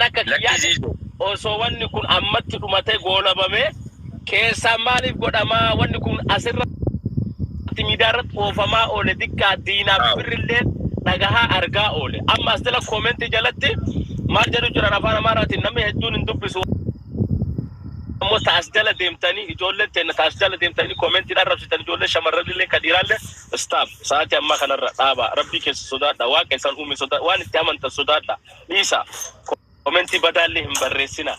An akka Lakki kiyyaatti Ziizoo. osoo wanni kun ammatti dhumatee goolabamee keessaan maaliif godhamaa wanni kun asirratti miidiyaa irratti oofamaa oole diqqaa diinaaf Waaw. firrillee dhagahaa argaa oole. Amma as jala koomentii jalatti maal jedhu jiran afaan Amaaraatiin namni hedduun hin dubbisu. Ammoo taas jala deemtanii ijoolleen teenna taas jala deemtanii koomentiin arrabsitan ijoollee shamarranillee ka dhiiraallee stop sa'aatii ammaa kanarra dhaabaa rabbii keessa sodaadha waaqa isaan uume sodaadha waan itti amantan sodaadha dhiisa koomentii badaallee hin barreessina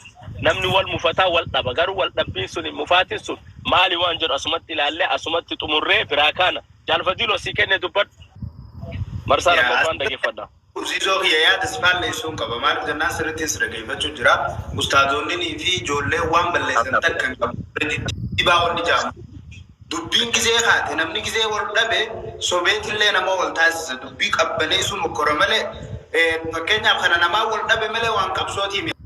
namni wal mufataa wal dhaba garuu wal dhabbiin sun mufaatiin sun maali waan jedhu asumatti ilaallee asumatti xumurree biraa kaana jaalfadiiloo sii kenne dubbadhu marsaa lammaffaan dhageeffadha. Ziizoo kiyya yaada si faalleessuun qaba. Maaliif jennaan sirriitti si dhageeffachuu jira. Ustaazonni fi ijoolleen waan balleessan takka hin qabu. Dibaa wanni jedhamu. Dubbiin gizee kaate namni gizee wal dhabe sobeetillee nama wal taasisa. Dubbii qabbaneessuu mokkora malee fakkeenyaaf kana namaa wal dhabe malee waan qabsootii miti.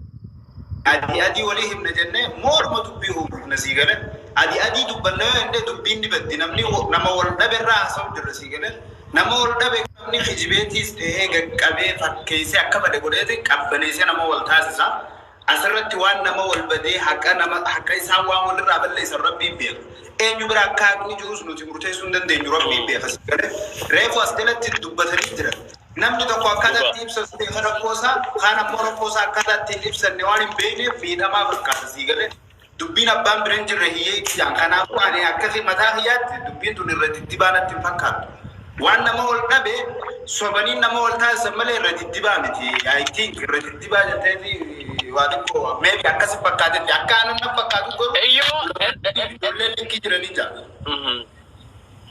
Adii adii walii himna jennee moorma dubbii uumna sii gale. Adii adii dubbanna yoo jennee dubbiin ni baddi. Namni nama wal dhabe irraa haasa'u jirra sii gale. Nama wal dhabe namni kijibeetiis ta'ee gaqqabee fakkeessee akka fedhe godheeti qabbaneessee nama wal taasisa. Asirratti waan nama wal badee haqa nama haqa isaan waan walirraa balleessan rabbiin beeka. Eenyu bira akka haqni jirus nuti murteessuu hin dandeenyu rabbiin beeka sii gale. Reefu as jalatti dubbatanii jiran. Namni tokko akkaataa Dhugaa. itti ibsatu beeka rakkoo isaa, kaan ammoo rakkoo isaa akkaataa ittiin ibsanne waan hin beekneef miidhamaa fakkaata sii galee. Dubbiin abbaan bira hin jirre hiyyeetti jedhan. Kanaafuu ani akka mataa kiyyaatti dubbiin tun irra diddibaa natti hin fakkaattu. Waan nama wal dhabe sobanii nama wal taasisan malee irra diddibaa miti. I think irra diddibaa jetteeti waa xiqqoo maybe akkasi fakkaatetti akka aanan na fakkaatu garuu Eyyoo ijoolleen linkii jiranii jira.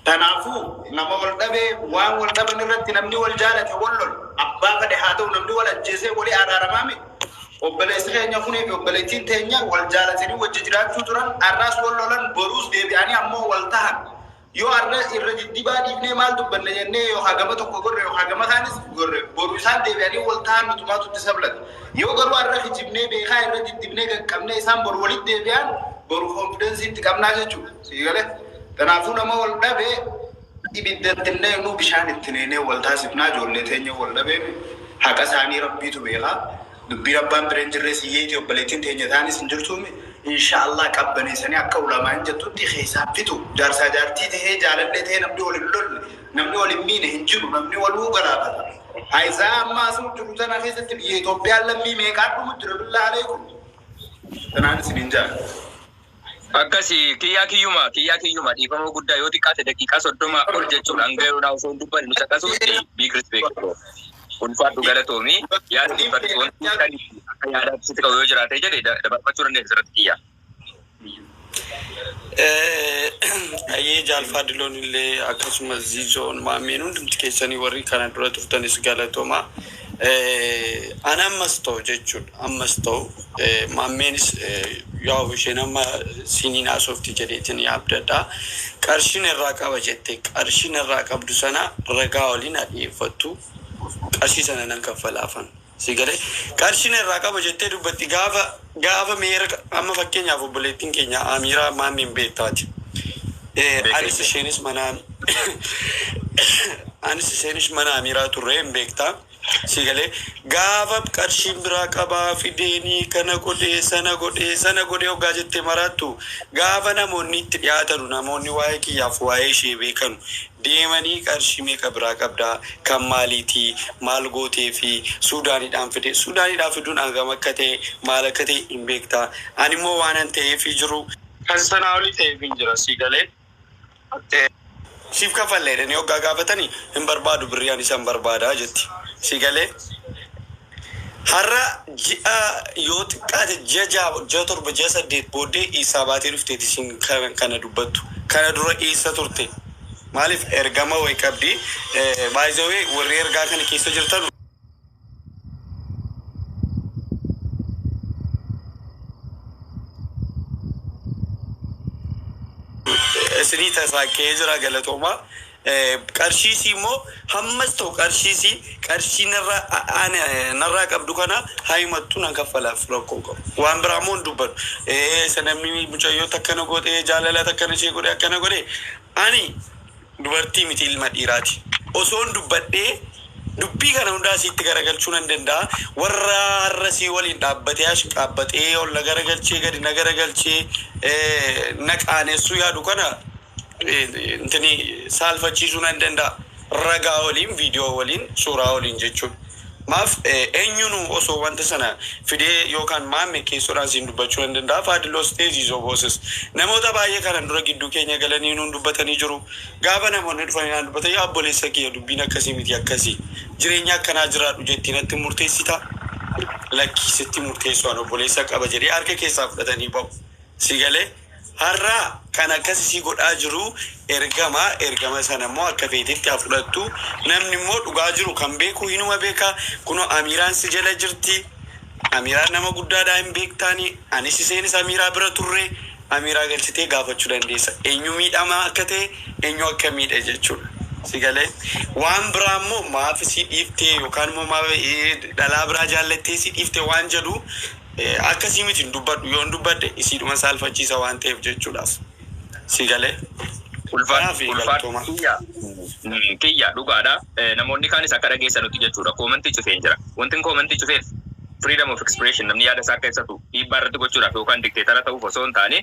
Kanaafuu nama wal dhabe waan wal dhaban irratti namni wal jaalate wal lola. Abbaa fedhe haa ta'u namni wal ajjeesee walii araaramaa miti. Obboleessi keenya kunii fi obboleettiin teenya wal jaalatanii wajji jiraachuu turan har'aas wal lolan boruus deebi'anii ammoo wal tahan. Yoo har'a irra diddibaa dhiifnee maal dubbanna jennee yookaan gama tokko gorre yookaan gama kaanis gorre boru isaan deebi'anii wal tahan nutumaatu itti sablata. Yoo garuu har'a kijibnee beekaa irra diddibnee qaqqabnee isaan boru walitti deebi'an boru confidence itti qabnaa jechuudha. Sii galee? Kanaafuu nama wal dhabe ibidda itti hin naqnu bishaan itti neenee wal taasifnaa ijoollee teenya wal dhabee haqa isaanii rabbiitu beeka. Dubbiin abbaan bira hin jirres hiyyeetii obboleettiin teenya taanis hin jirtuumi. Inshaallah qabbaneessanii akka ulamaan jettutti keessaan fixu. Jaarsaa jaartii tahee jaalallee tahee namni wal hin lolle namni wal hin miine hin jiru namni waluu galaafata. Hayzaa amma asuu jiru tana keessatti biyya Itoophiyaan lammii meeqaan dhumu jira billaa aleekum. Tanaan isiniin jaala. Akkasi kiyyaa kiyyuma kiyyaa kiyyuma dhiifama guddaa yoo xiqqaate daqiiqaa 30 ol jechuudha hanga yeroo osoo hin dubbanne nu caqasuutti big respect bro. Ulfaadhu galatoomi yaadni dubbatti wanti akka yaadaatti sitti qabu yoo jiraate jedhe dabarfachuu dandeessa irratti kiyyaa. Ayyee jaalfaa diloon illee akkasumas ziizoon maammeen hundumti keessanii warri kana dura turtanis galatooma. Ani ammas ta'u jechuudha ammas ta'u maammeenis yaa'u isheen amma siiniin haasofti jedheetiin yaabdadha. Qarshiin irraa qaba jette qarshiin irraa qabdu sana ragaa waliin haa dhiyeeffattu qarshii sana nan kaffalaafan. Si galee qarshiin irraa qaba jettee dubbatti gaafa gaafa meera amma fakkeenyaaf obboleettiin keenya Amiiraa maammiin beektaati. Anis isheenis mana anis isheenis mana Amiiraa turre hin beektaa. Si galee gaafa qarshiin biraa qabaa fideenii kana godhee sana godhee sana godhee hoggaa jettee maraattu gaafa namoonni itti dhiyaatanu namoonni waa'ee kiyyaaf waa'ee ishee beekanu deemanii qarshii meeqa biraa qabda kan maaliiti maal gooteefi suudaanidhaan fide suudaanidhaa fiduun hangam akka ta'e maal akka ta'e hin beekta ani immoo waanan ta'eefii jiru Kan sanaa olii ta'eef hin jira sii galee. Siif kafalle jedhanii hoggaa gaafatani hin barbaadu birrii ani isan barbaada jetti. Si galee? Har'a ji'a yoo xiqqaate ji'a ja'a ji'a torba ji'a saddeet booddee eessaa baatee dhufteeti isin kana kana dubbattu. Kana dura eessa turte? Maaliif ergama wayi qabdi. By the way warri ergaa kana keessa jirtan isinii tasaakkee jira galatoomaa. Qarshiisii immoo hammas ta'u qarshiisii qarshii narraa narraa qabdu kana haa himattu nan kaffalaaf rakkoo qabu. Waan biraa immoo hin dubbadhu. Isa namni mucayyoo takkana godhee jaalala takkana ishee godhe akkana godhe ani dubartii miti ilma dhiiraati. Osoon dubbadhee Dubbii kana hundaa sitti garagalchuu nan danda'a. Warra har'a sii waliin dhaabbatee ash dhaabbatee ol na garagalchee gadi na garagalchee na qaanessuu yaadu kana intini saalfachiisuu nan danda'a. Ragaa waliin, viidiyoo waliin, suuraa waliin jechuudha. Maaf eenyuunu osoo wanta sana fidee yookaan maamme keessoodhaan siin dubbachuu nan danda'a. Faadiloos ta'e Ziizoo Booses. Namoota baay'ee kanan dura gidduu keenya galanii nuun dubbatanii jiru. Gaafa namoonni dhufanii naan dubbatan, yaa obboleessa kiyya, dubbiin akkasii miti, akkasii. Jireenya akkanaa jiraadhu jettii natti murteessita. Lakkii, sitti murteessu, an obboleessa qaba jedhee harka keessaa fudhatanii ba'u. Si galee har'a kan akkas isii godhaa jiru ergama. Ergama sana immoo akka feetetti haa fudhattu. Namni immoo dhugaa jiru kan beeku hinuma beeka. Kunoo Amiiraan si jala jirti. Amiiraan nama guddaadhaa, hin beektaani. Anis isheenis Amiiraa bira turre. Amiiraa galchitee gaafachuu dandeessa. Eenyu miidhamaa akka ta'e, eenyu akka miidhe jechuudha. Si galee waan biraa immoo maaf isii dhiiftee yookaan immoo maaf dhalaa biraa jaallattee isii dhiiftee waan jedhu akkasii miti hin dubbadhu. Yoon dubbadhe isiidhuma saalfachiisa waan ta'eef jechuudhaaf. Si galee. Ulfaadhu. Kanaaf Ulfaadhu. galatoomaa. Kiyya. Kiyya dhugaadha. Namoonni kaanis akka dhageessanutti jechuudha. Koomantii cufeen jira. Wanti koomantii cufeef freedom of expression, namni yaada isaa akka ibsatu dhiibbaa irratti gochuudhaaf yookaan dikteetara ta'uuf osoo hin taane,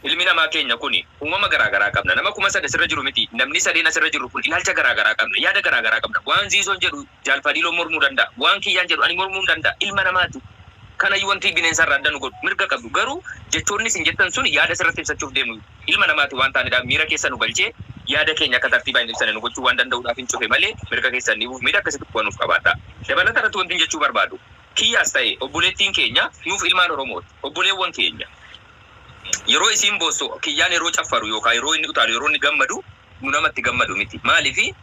ilmi namaa keenya kuni uumama garaagaraa qabna. Nama 3000 asirra jiru miti. Namni sadeen asirra jiru kun ilaalcha garaagaraa qabna. Yaada garaagaraa qabna. Waan Ziizoon jedhu Jaalfadiiloon mormuu danda'a. Waan Kiyyaan jedhu ani mormuu hin danda'a. Ilma namaati. Kanayyuu wanti bineensa irraa adda nu godhu mirga qabdu. Garuu jechoonni isin jettan sun yaada sirratti ibsachuuf deemu. Ilma namaati waan taanedhaaf miira keessa nu galchee yaada keenya akka tartiibaan hin ibsane nu gochuu waan danda'uudhaaf hin cufe malee mirga keessan dhiibuuf miidha akkasitti kubanuuf qabaata. Dabalata irratti wanti jechuu barbaadu, Kiyyaas ta'e obboleettiin keenya nuuf ilmaan Oromooti. Obboleewwan keenya. Yeroo isiin boossu, Kiyyaan yeroo caffaru yookaan yeroo inni utaalu, yeroo inni gammadu, nu namatti gammadu miti. Maaliifi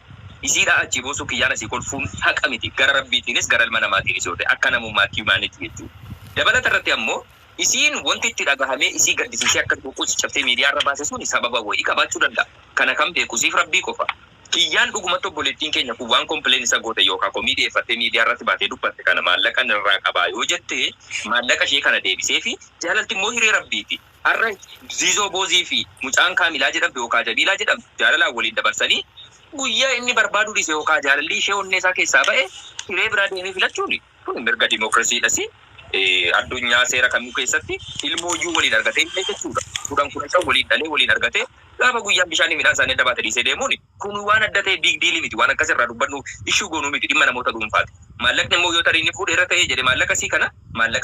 isiidhaa achii boosuu, Kiyyaan asii kolfuun haqa miti. Gara Rabbiitiinis gara ilma namaatiinis yoo ta'e akka namummaatti, humanity jechuudha. Dabalata irratti ammoo isiin wanti itti dhagahamee isii gaddisiisee akka boqqochi cabsee miidiyaa irra baase suni sababa wayii qabaachuu danda'a. Kana kan beeku siif Rabbii qofa. Kiyyaan dhugumatti obboleettiin keenya kun waan complain isa goote yookaan komii dhiyeeffattee miidiyaa irratti baatee dubbatte kana maallaqa irraa qabaa yoo jette, maallaqa ishee kana deebisee fi jaalalti immoo hiree Rabbiiti. Har'a Ziizoo Boozii fi mucaan Kaamilaa jedhamtu yookaan Jabiilaa jedhamtu jaalalaan waliin dabarsanii guyyaa inni barbaaduu dhiise yookaan jaalalli ishee onnee isaa keessaa ba'e hiree biraa deemee filachuun kun mirga dimookiraasiidhas. Addunyaa seera kamuu keessatti ilmooyyuu waliin argatee illee jechuudha. 10 15 waliin dhalee waliin argatee gaafa guyyaan bishaanii midhaan isaanii adda baate dhiisee deemuun kun waan adda ta'e big deal miti. Waan akkas irraa dubbannu ishuu goonuu miti, dhimma namoota dhuunfaati. Maallaqni immoo yoo tarii inni fuudhe irra ta'ee jedhe, maallaqa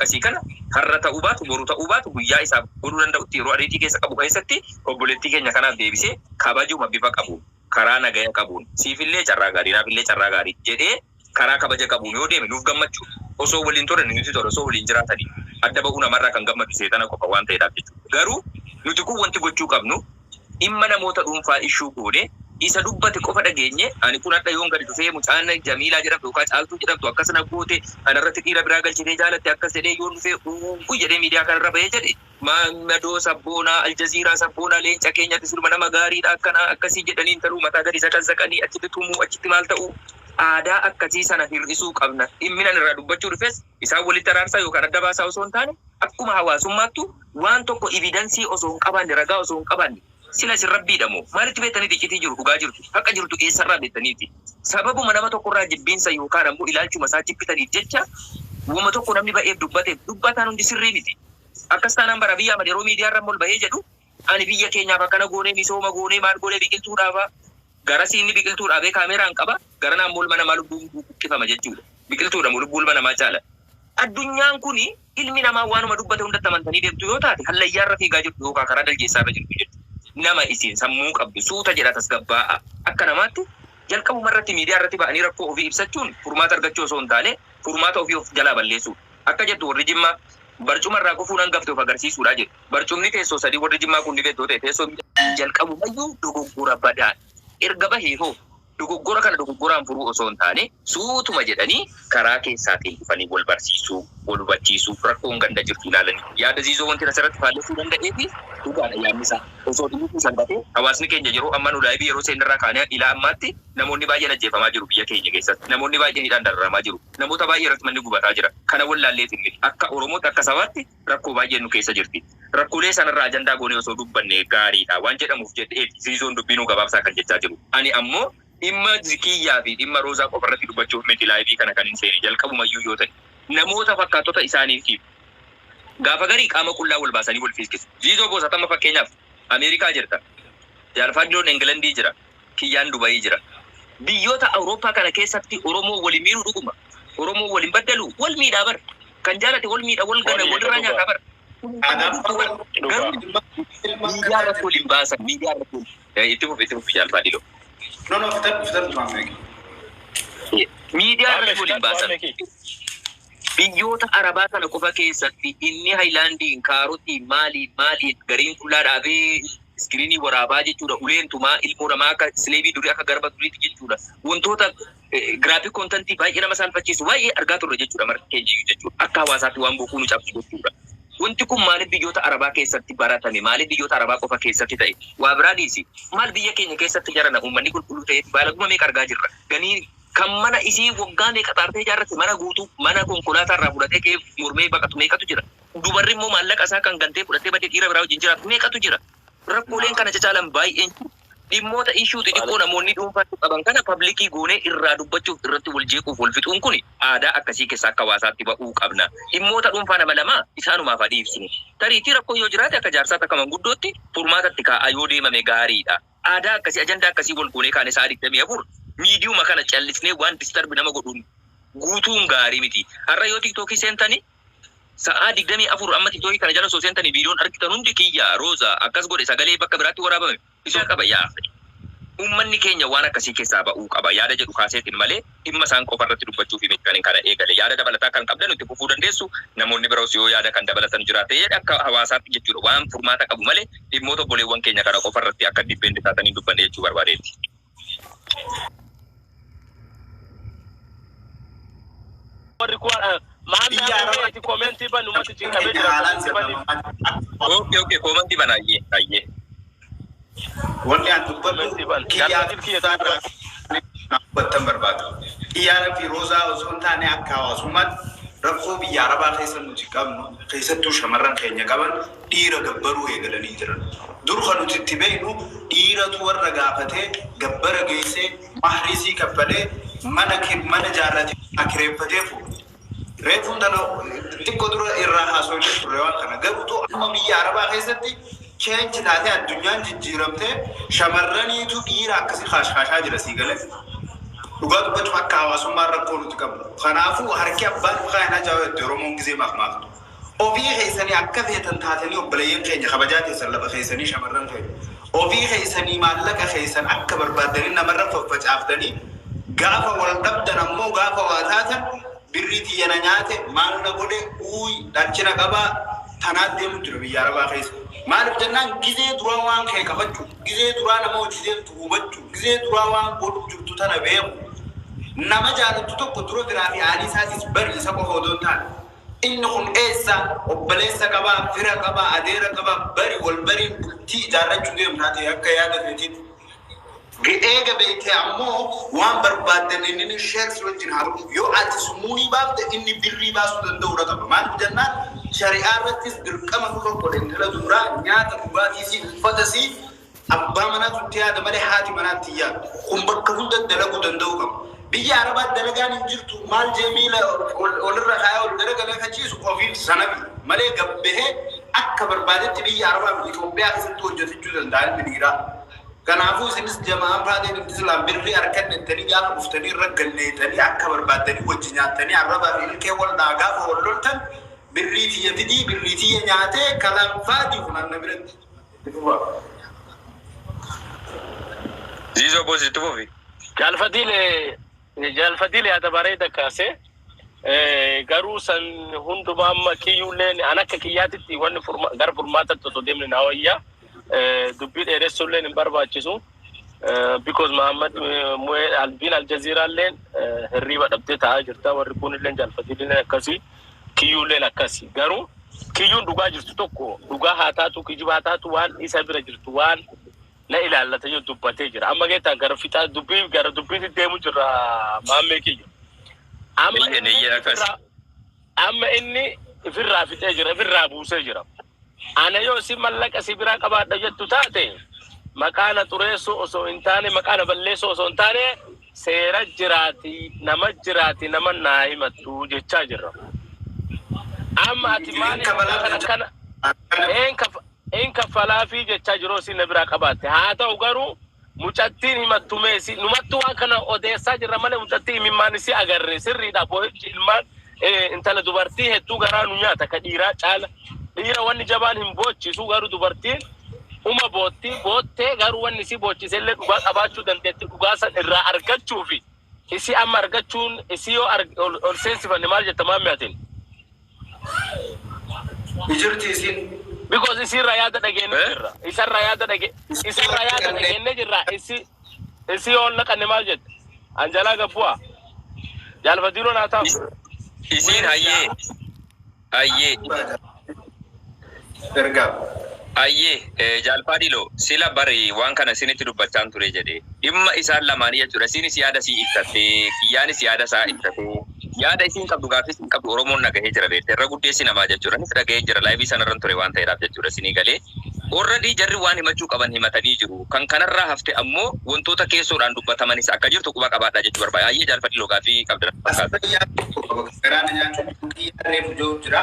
sii kana har'a ta'uu baatu, boru ta'uu baatu, guyyaa isaaf godhuu danda'utti yeroo ariitii keessa qabu keessatti obboleettii keenya kanaaf deebisee kabajuma bifa qabuun, karaa nagaya qabuun, siifillee carraa gaarii, naafillee carraa gaarii jedhee karaa kabaja qabuun yoo deeme nuuf gammachuu. Osoo waliin turan nuti tola, osoo waliin jiraatanii adda ba'uu namarraa kan gammadu seetana qofa waan ta'eedhaaf jechuudha. Garuu nuti kun wanti gochuu qabnu dhimma namoota dhuunfaa ishuu goone isa dubbate qofa dhageenye, ani kun hadha yoon gadi dhufee mucaan Jamiilaa jedhamtu yookaan Caaltuu jedhamtu akkasana goote, kanarratti dhiira biraa galchitee jaalatte akkas jedhee yoon dhufee uuu jedhee miidiyaa kanarra bahee jedhe, Madoo sabboonaa, Aljaziiraa sabboonaa, leenca keenyatti silma nama gaariidha, akkana akkasii jedhanii intaluu mataa gadi saqan saqanii achitti tumuu, achitti maal ta'uu, aadaa akkasii sana hir'isuu qabna. Dhimmi irraa dubbachuu dhufes isaan walitti araarsaa yookaan adda baasaa osoo hin taane, akkuma hawaasummaattu waan tokko evidence osoo hin qabaanne, ragaa osoo hin qabaanne, sila isin Rabbiidha moo maalitti beektaniiti iccitii jiru, dhugaa jirtu, haqa jirtu eessarraa beektaniiti? Sababuma nama tokkorraa jibbiinsa yookaan ammoo ilaalchuma isaa jibbitaniif jecha wama tokko namni ba'eef dubbateef dubbataan hundi sirrii miti. Akkas taanaan bara biyya Ahmad yeroo miidiyaa irra ol bahee jedhu, ani biyya keenyaaf akkana goonee, misooma goonee, maal goonee, biqiltuu dhaabaa, garasii inni biqiltuu dhaabee kaameraan qaba, gara naammoo ilma namaa lubbuun buqqifama jechuudha. Biqiltuudha moo lubbuu ilma namaa caala? Addunyaan kuni ilmi namaa waanuma dubbate hundatti amantanii deemtu yoo taate hallayyaarra fiigaa jirtu yookaan karaa daljeessaarra jirtu jechuudha. Nama isin sammuu qabdu suuta jedha, tasgabbaa'a. Akka namaatti jalqabuma irratti miidiyaa irratti ba'anii rakkoo ofii ibsachuun furmaata argachuu osoo hin taane furmaata ofii of jalaa balleessuudha. Akka jettu warri Jimmaa, barcuma irraa kufuun hangafte of agarsiisuudha jedhu. Barcumni teessoo sadii warri Jimmaa kun ni beektu ta'e teessoo jalqabumayyuu dogoggora badaan erga bahee hoo dogoggora kana dogoggoraan furuu osoo hin taane suutuma jedhanii karaa keessaatiin dhufanii wal barsiisuu, wal hubachiisuu, rakkoon ganda jirtu ilaalanii. Yaada Ziizoo wanti asirratti faallessuu danda'ee fi dhugaadha yaadni isaa. Osoo dhimmi salphatee hawaasni keenya yeroo ammaa nu live yeroo seenarraa kaanee ilaa ammaatti namoonni baay'een ajjeefamaa jiru biyya keenya keessatti. Namoonni baay'een hidhaan dararamaa jiru. Namoota baay'ee irratti manni gubataa jira. Kana wallaalleetiin miti. Akka Oromootti, akka sabaatti rakkoo baay'een nu keessa jirti. Rakkoolee sanarraa ajandaa goonee osoo dubbanne gaariidha waan jedhamuuf jedhee Ziizoon dubbii nu gabaabsaa kan jechaa jiru. Ani ammoo Dhimma Kiyyaa fi dhimma Roozaa qofa irratti dubbachuuf miti live kana kan hin seene jalqabumayyuu yoo ta'e. Namoota fakkaatota isaaniitiif gaafa garii qaama qullaa wal baasanii wal fiiskisu. Ziizoo Boosatama fakkeenyaaf Ameerikaa jirta. Jaalfaddoon Ingilandii jira. Kiyyaan Dubayii jira. Biyyoota Awurooppaa kana keessatti Oromoo waliin miidhuu dhuguma. Oromoo waliin baddalu wal miidhaa bar. Kan jaalate wal miidha, wal gana, walirraa nyaataa bar. Garuu miidiyaa irratti waliin baasan, miidiyaa irratti waliin. Itti fufi, itti fufi, Jaalfadiloo. No, no, fitadhu, fitadhu, Maammee. Miidiyaa irratti waliin baasan. Biyyoota Arabaa kana qofa keessatti inni Haayilaandiin, kaarotiin, maaliin maaliin gariin qullaa dhaabee screen waraabaa jechuudha. Uleen tumaa ilmoo namaa akka slave durii, akka garba duriitti jechuudha. Wantoota graphic content baay'ee nama saalfachiisu baay'ee argaa turre jechuudha marti keenya jechuudha. Akka hawaasaatti waan bokkuu nu cabsu jechuudha. Wanti kun maaliif biyyoota Arabaa keessatti baratame? Maaliif biyyoota Arabaa qofa keessatti ta'e? Waa biraa dhiisi. Maal biyya keenya keessatti jarana uummanni qulqulluu ta'e baalaguma meeqa argaa jirra? Ganii kan mana isii waggaa meeqa xaartee ijaarratte, mana guutuu mana konkolaataa irraa fudhatee kee mormee baqatu meeqatu jira? Dubarri immoo maallaqa isaa kan gantee fudhatee badee dhiira biraa wajjin jiraatu meeqatu jira? Rakkooleen kana cacaalan baay'een dhimmoota issue xixiqqoo namoonni dhuunfaatti qaban kana public goonee irraa dubbachuuf, irratti wal jeequuf, wal fixuun kun aadaa akkasii keessa akka hawaasaatti ba'uu qabna. Dhimmoota dhuunfaa nama lamaa isaanumaaf adiibsinu. Tariitii rakkoo yoo jiraate akka jaarsaatti, akka manguddootti furmaatatti kaa'aa yoo deemame gaariidha. Aadaa akkasii, ajandaa akkasii wal goonee kaane sa'a 24 miidiyuma kana callisnee waan disturb nama godhuun guutuun gaarii miti. Har'a yoo TikTokii seentanii sa'aa 24 amma TikTokii kana jala osoo seentanii viidiyoon argitan hundi Kiyya Rooza akkas godhe, sagalee bakka biraatti waraabame isoo qaba yaa. Uummanni keenya waan akkasii keessaa ba'uu qaba yaada jedhu kaaseetiin malee dhimma isaan qofa irratti dubbachuuf miti kan kana eegale. Yaada dabalataa kan qabdan itti fufuu dandeessu. Namoonni biroos yoo yaada kan dabalatan jiraate akka hawaasaatti jechuudha, waan furmaata qabu malee dhimmoota obboleewwan keenya kana qofa irratti akka dhibbeen taatanii dubbanne jechuu barbaadeetti. Warri kun maal comment banu ummati cinqamee jira, comment bani. Okay, comment bana, ayyee ayyee. Wanni an dubbadhu Comment ban. Kiyyaa Jaalladhiif kiyya ta'an dubbattan barbaadu. Kiyyaa fi Roozaa osoo hin taane akka hawaasummaatti rakkoo biyya Arabaa keessa nuti qabnu, keessattuu shamarran keenya qaban, dhiira gabbaruu eegalanii jiran. Dur kan nuti itti beeknu dhiiratu warra gaafatee gabbara geessee mahriisii kaffalee mana mana jaarratee akireeffatee fuudha. Reefuun tana xiqqoo dura irraa haasofnee turre waan kana. Garuutu amma biyya Arabaa keessatti change taatee, addunyaan jijjiiramtee, shamarraniitu dhiira akkasii kaashkaashaa jira sii galee. Dhugaa dubbachuuf akka hawaasummaan rakkoo nuti qabnu. Kanaafuu harki abbaan mukaa hin ajaa'u itti Oromoon gizee maaf. Ofii keessanii akka feetan taatanii, obboleeyyan keenya kabajaa keessan lafa keessanii, shamarran keenya. Ofii keessanii maallaqa keessan akka barbaaddanii namarra faffacaaftanii, gaafa wal dhabdan ammoo, gaafa waa taatan, birrii xiyya na nyaate, maal na godhe, uuy dhachina qabaa tanaat deemu jira biyya Arabaa keessa. Maaliif jennaan, gizee duraa waan kee qabachuu, gizee duraa nama hojii deemtu hubachuu, gizee duraa waan godhu jirtu tana beeku. Nama jaalattu tokko dura biraa fi aalii isaatis bari, isa qofa odoo hin taane. Inni kun eessa obboleessa qabaa, fira qabaa, adeera qabaa, bari wal bariin bultii ijaarrachuu deemtaa ta'e akka yaada feetiitti. Eega beektee ammoo waan barbaaddan inni shares wajjin haa godhu. Yoo ati sumuunii baafte inni birrii baasuu danda'uudha qaba. Maaliif jennaan, shari'aa irrattis dirqama nurra godhe intala duraa nyaata, dhugaatii fi uffata si abbaa manaatu itti yaada malee haati manaatti hin yaadu. Kun bakka hunda dalaguu danda'uu qaba. Biyya Arabaa dalagaan hin jirtu maal jee miila olirra kaayee ol garagalee kachiisu ofiif sanabi malee gabbahee akka barbaadetti biyya Arabaa fi Itoophiyaa keessatti hojjetachuu danda'a ilmi dhiiraa. Kanaafuu isinis jamaan faateen itti silaan birrii harkannettanii gaafa dhuftanii irra galleetanii akka barbaaddanii wajji nyaattanii arrabaa fi ilkee wal dhaa, gaafa wal loltan birrii tiyya fidii, birrii tiyya nyaatee kalaan faadii kun anna biratti. Itti fufaa. Ziizoo boos, itti fufi. Jaalfatiilee jaalfatiilee yaada bareeda kaase. Garuu san hundumaa amma kiyyuulleen an akka kiyyaatitti wanni gara furmaatatti osoo deemne naa wayya. Dubbii dheeressuulleen hin barbaachisu. Because Muhammad Albiin Aljaziiraalleen hirriiba dhabdee taa'aa jirta. Warri kunilleen jaalfatiileen akkasii, kiyyuulleen akkasii. Garuu kiyyuun dhugaa jirtu tokko, dhugaa haa taatu, kijiba haa taatu, waan isa bira jirtu, waan na ilaallata jiru dubbatee jira. Amma geettaa gara fixaa dubbii, gara dubbiitti deemu jirra, maammee kiyya. Amma Eeyyan, inni eeyyan, akkas. Amma inni ifirraa fixee jira, ifirraa buusee jira. Ana yoo si mallaqa si biraa qabaadha jettu taate Maqaa na xureessu osoo hin taane, maqaa na balleessu osoo hin taane, seera jiraati, nama jiraati, nama naa himattu jechaa jirra. Amma ati maaliif kana kana een kaffalaafii jechaa jiru isin na biraa qabaatte. Haa ta'u garuu mucattiin himattu meesi numattu waan kana odeessaa jirra malee mucattii imimmaan isii agarre sirriidha. Boo'ichi ilmaan intala dubartii hedduu garaa nu nyaata ka dhiiraa caala. Dhiira wanni jabaan hin boochisu, garuu dubartiin uma bootti boottee, garuu wanni isii boochise illee dhugaa qabaachuu dandeetti. Dhugaa san irraa argachuufi isii amma argachuun isii yoo ol seensifanne maal jetta, Maamme, atiin? Ijirti isin. Because isirraa yaada dhageenye Eh? jirra. Isarraa yaada dhageenye jirra. Isi yoo naqanne maal jette? Anjalaa gabbu'a. Jaalfatiinoo naa taa'u. Isiin hayyee. Hayyee. Ergaa. Hayyee, Jaalfaadhiloo, sila bari waan kana isinitti dubbachaan ture jedhe. Dhimma isaan lamaanii jechuudha. Isinis yaada sii ibsattee, kiyyaanis yaada isaa ibsatee, yaada isiin qabdu, gaaffii isiin qabdu Oromoon dhagahee jira beekte. Irra guddeessi namaa jechuudha. Anis dhagahee jira. Live sanarran ture waan ta'eedhaaf jechuudha isinii galee. Already jarri waan himachuu qaban himatanii jiru. Kan kanarraa hafte ammoo wantoota keessoodhaan dubbatamanis akka jirtu quba qabaadhaa jechuu barbaada. Hayyee, Jaalfadhiloo, gaaffii qabda. Garaan nyaachuun kiyyaa reefu jiru jira.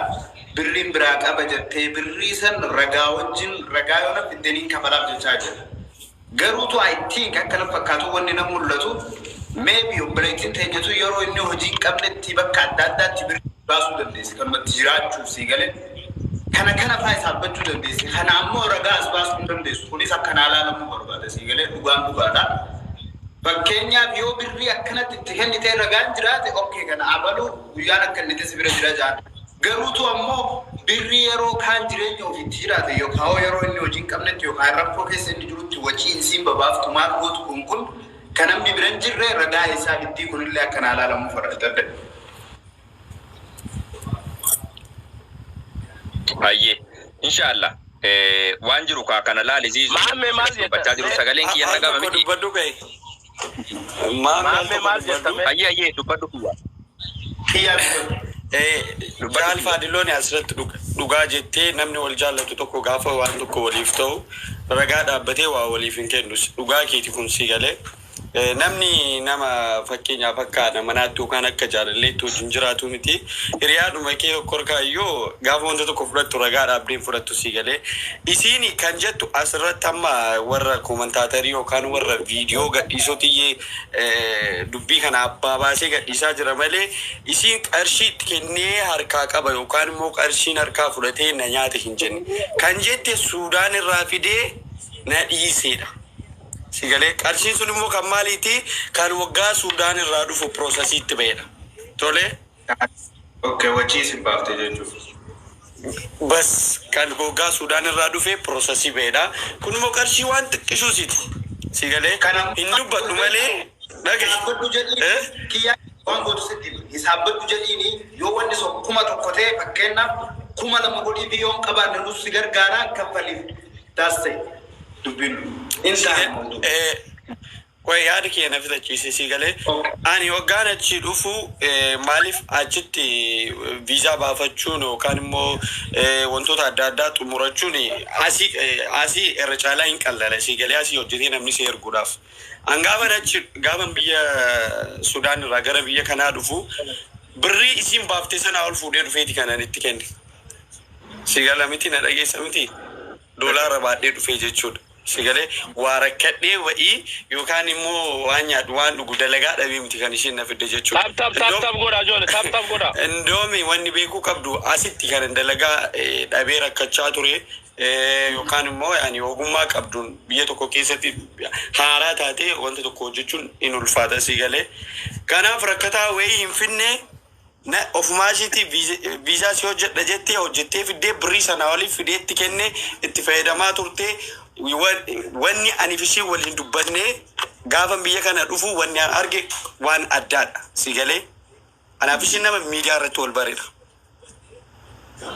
Birriin biraa qaba jettee birrii san ragaa wajjin, ragaa yoo na fiddaniin kafalaaf jechaa jira. Garuutu I think akka na fakkaatu wanni na mul'atu maybe obboleettiin teenyatu yeroo inni hojii hin qabnetti bakka adda addaatti birrii baasuu dandeessi. Kanumatti jiraachuuf sii galee. Kana kana faa isaabbachuu dandeessi. Kana ammoo ragaa as baasuu hin dandeessu. Kunis akkanaa ilaalamuu barbaada. Sii galee, dhugaan dhugaadha. Fakkeenyaaf yoo birrii akkanatti itti kennitee ragaan jiraate, okay, kana abaluu guyyaan akka inni si bira jira jaan. Garuutu ammoo birrii yeroo kaan jireenya ofiitti jiraate yookaan yeroo inni hojii hin qabnetti yookaan rakkoo keessa inni jirutti wacii isiin babaaftu maal gootu kun kan namni bira hin jirre ragaa isaa giddii kunillee akkanaa ilaalamuu fudhate. Hayyee. Inshaallah. Waan jiru kaa kana laali ziizu. Maammee maal jetta? Dubbachaa jiru sagaleen kiyya Al dhagama tokko miti. dubbadhu ga'e. Maammee al Maammee tokko maal jetta? dubbadhu. Hayyee, hayyee, dubbadhu kiyya. Kiyyaa dubbatu. Dubbadhu. Jaal Faadiloon asirratti dhugaa jettee, namni wal jaallatu tokko gaafa waan tokko waliif ta'u ragaa dhaabbatee waa waliif hin kennu. Dhugaa keeti kun si galee. Namni nama fakkeenyaaf akka haadha manaatti yookaan akka jaalalleetti wajjin jiraatu miti. Hiriyaadhuma kee tokko harkaayyoo gaafa wanta tokko fudhattu ragaa dhaabdeen fudhattu si galee. Isiin kan jettu asirratti amma warra commentator yookaan warra viidiyoo gadhiisotiyyee dubbii kana abbaa baasee gadhiisaa jira malee isiin qarshii itti kennee harkaa qaba yookaan immoo qarshiin harkaa fudhatee na nyaate hin jenne. Kan jette Suudaan irraa fidee na dhiiseedha. Si galee, qarshiin sun immoo kan maaliiti? Kan waggaa Suudaan irraa dhufu processiitti ba'edha. Tole. Okay, wachii isin baaftee jechuudha. Bas kan waggaa Suudaan irraa dhufe processii ba'edha. Kun immoo qarshii waan xiqqishuusiti. Si galee, Kana hin dubbadhu malee dhagahi. Hisaabbadhu jedhiini Eh? kiyyaa waan gootu sitti hima. Hisaabbadhu jedhiini, yoo wanni sun 1000 ta'e, fakkeenyaaf 2000 godhii fi yoo hin qabaanne nus si gargaaraa kaffaliif. Taas ta'e dubbiin hin ta'an. Qoy, yaada kee na fitachiise, si galee. Okay. Ani waggaan achi dhufu maaliif achitti viizaa baafachuun yookaan immoo wantoota adda addaa xumurachuun asii irra caalaa hin qallala, si galee, asii hojjetee namni si erguudhaaf. An gaafa achi gaafan biyya Sudaan irraa gara biyya kanaa dhufu birrii isiin baaftee sanaa ol fuudhee dhufeeti kanan itti kenne. Si gala miti, na dhageessa miti? Doolaara baadhee dhufee jechuudha. Si galee, waa rakkadhee wa'ii yookaan immoo waan nyaadhu waan dhugu dalagaa dhabee miti kan isheen na fidde jechuudha. Tap tap tap tap godha ijoollee, tap tap godha. Indoomi wanni beekuu qabdu asitti kan dalagaa dhabee rakkachaa ture yookaan immoo yani ogummaa qabduun biyya tokko keessatti haaraa taatee wanta tokko hojjechuun in ulfaata, si galee. Kanaaf rakkataa wayii hin finne na ofumaa ishiitii viizaa si hojjedha jettee hojjettee fiddee birrii sanaa oliif fidee itti kenne itti fayyadamaa turte. Wanni ani fi ishee waliin dubbanne gaafa biyya kana dhufu wanni an arge waan addaadha, si galee. Anaaf isheen nama miidiyaa irratti wal bareedha.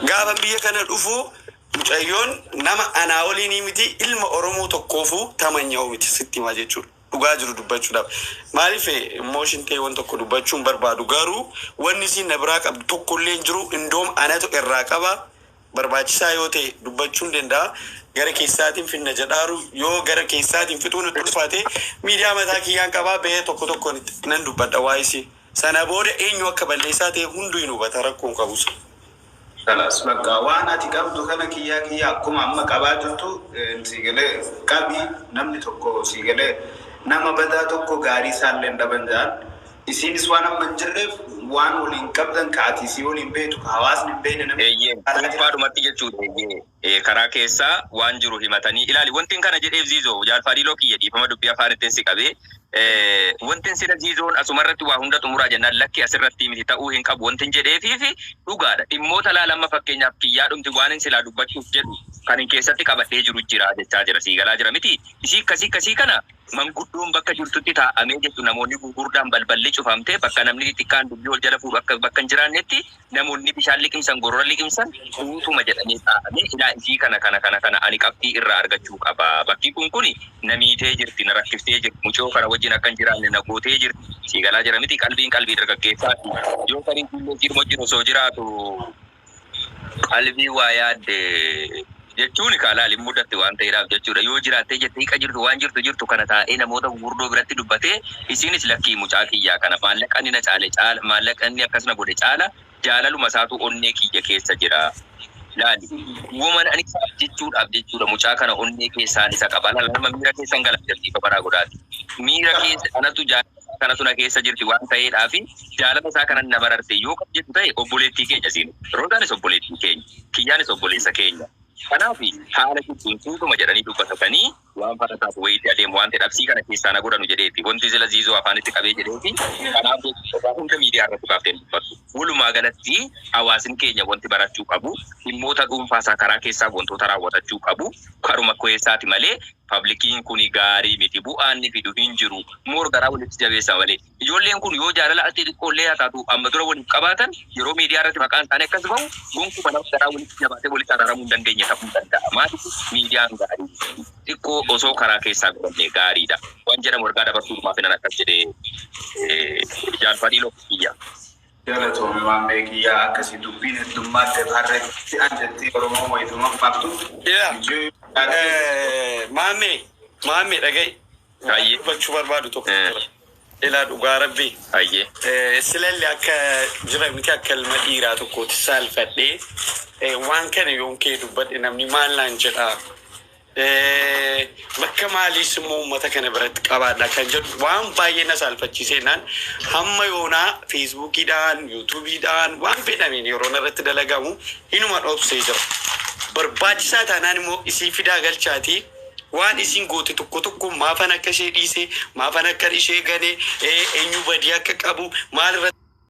Gaafa biyya kana dhufu mucayyoon nama anaa waliinii miti, ilma Oromoo tokkoofuu tamanyaa'u miti, sitti himaa jechuudha. Dhugaa jiru dubbachuudhaaf. Maaliif emotion ta'e waan tokko dubbachuun barbaadu, garuu wanni isiin na biraa qabdu tokkollee hin jiru, indoom anatu irraa qaba. Barbaachisaa yoo ta'e dubbachuu hin danda'a. Gara keessaatiin finna jedhaaru yoo gara keessaatiin fixuun itti ulfaate, miidiyaa mataa kiyyaan qabaa bahee tokko tokkoon itti nan dubbadha waa'ee isii. Sana booda eenyu akka balleessaa ta'e hunduu hin hubata, rakkoon qabus. Kalas, bakka waan ati qabdu kana, kiyyaa kiyya, akkuma amma qabaa jirtu siigalee qabi. Namni tokko siigalee nama badaa tokko gaarii isaallee hin dhaban jedhan. Isinis waan amma hin jirreef waan waliin qabdan ka ati isii waliin beektu, ka hawaasni hin beekne, namni Eeyyee, dhuunfaadhumatti jechuudha. Eeyyee, karaa keessaa waan jiru himatanii ilaali. Wanti kana jedheef, Ziizoo jaalfaadhiiloo kiyya, dhiifama dubbii afaan ittiin si qabee, wanti sila Ziizoon asumarratti waa hunda xumuraa jennaan lakki asirratti miti, ta'uu hin qabu wanti jedheefii fi dhugaadha. Dhimmoota laalamma, fakkeenyaaf kiyyaa dhumti waan hin silaa dubbachuuf jedhu kan hin keessatti qabadhee jiru jira jechaa jira, sii galaa jira miti. Isii akkasii akkasii kana manguddoon bakka jirtutti taa'amee jechuun namoonni gurguddaan balballi cufamtee bakka namni xixiqqaan dubbii ol jala fuudhu akka bakka hin jiraannetti, namoonni bishaan liqimsan gorora liqimsan guutuma jedhamee taa'amee, ilaa isii kana kana kana kana ani qabxii irraa argachuu qaba. Bakki kun kuni na miitee jirti, na rakkiftee jirti, mucoo kana wajjin akka hin jiraanne na gootee jirti. Sii galaa jira miti? Qalbiin qalbii dargaggeessaati. Yoo tarii illee jirma wajjin osoo jiraatu qalbii waa yaadde jechuun kaalaal hin mudatte waan ta'eedhaaf jechuudha. Yoo jiraattee jettee hiika jirtu waan jirtu jirtu kana taa'ee namoota gurguddoo biratti dubbatee, isinis lakkii mucaa kiyyaa kana maallaqa inni na caale caala, maallaqa inni akkas na godhe caala, jaalaluma isaatu onnee kiyya keessa jira. Laali. Woman ani isaaf jechuudhaaf jechuudha mucaa kana onnee keessaan isa qaba. Laala, nama miira keessan gala jirti baraa godhaati. Miira keessa anatu jaalala kanatu na keessa jirti waan ta'eedhaafi jaalala isaa kanan na bararte yoo kan jettu ta'e, obboleettii keenya siin. Roozaanis obboleettii keenya. Kiyyaanis obboleessa keenya. Kanaaf haala jirtuun suutuma jedhanii dubbatatanii waan farataaf wayiitti adeemu waan ta'e dhabsii kana keessaa na godhanu jedheeti. Wanti sila Ziizoo afaanitti qabee jedheeti. Kanaaf jechuudha hunda miidiyaa irratti baaftee dubbattu. Walumaa galatti hawaasni keenya wanti barachuu qabu dhimmoota dhuunfaasaa karaa keessaa wantoota raawwatachuu qabu karuma keessaati malee publiciin kun gaarii miti, bu'aan ni fidu hin jiru. Moor garaa walitti jabeessa malee. Ijoolleen kun yoo jaalala ati xiqqoollee haa taatu amma dura waliif qabaatan, yeroo miidiyaa irratti maqaan isaanii akkas bahu gonkumaa nama garaa walitti jabaatee walitti araaramuu hin dandeenye ta'uu danda'a. Maaliif miidiyaan gaarii miti. Xiqqoo osoo karaa keessaa godhanne gaariidha. Waan jedhamu ergaa dabarsuu dhumaaf nan akkas jedhee jaalfadhii lokkiyya. Galatoome waan beekiyyaa, akkasii dubbiin heddummaatti harreetti an jetti Oromoo wayituma maaktu. Yaa. Maame, maame, dhaga'i. Ayyee. Dubbachuu barbaadu tokko jira. Ilaa, dhugaa rabbii. Ayyee. Silalli akka jira miti, akka ilma dhiiraa tokkooti saalfadhee waan kana yoon kee dubbadhe namni maal naan jedhaa. Bakka maaliis immoo uummata kana biratti qabaadha kan jedhu waan baay'ee na saalfachiisee naan hamma yoonaa Facebookiidhaan, YouTubeiidhaan waan fedhameen yeroo irratti dalagamu inuma dhoobsee jira. Barbaachisaa taanaan immoo isii fidaa galchaatii waan isin goote tokko tokko, maafan akka ishee dhiise, maafan akka ishee gane, eenyu badii akka qabu, maal irratti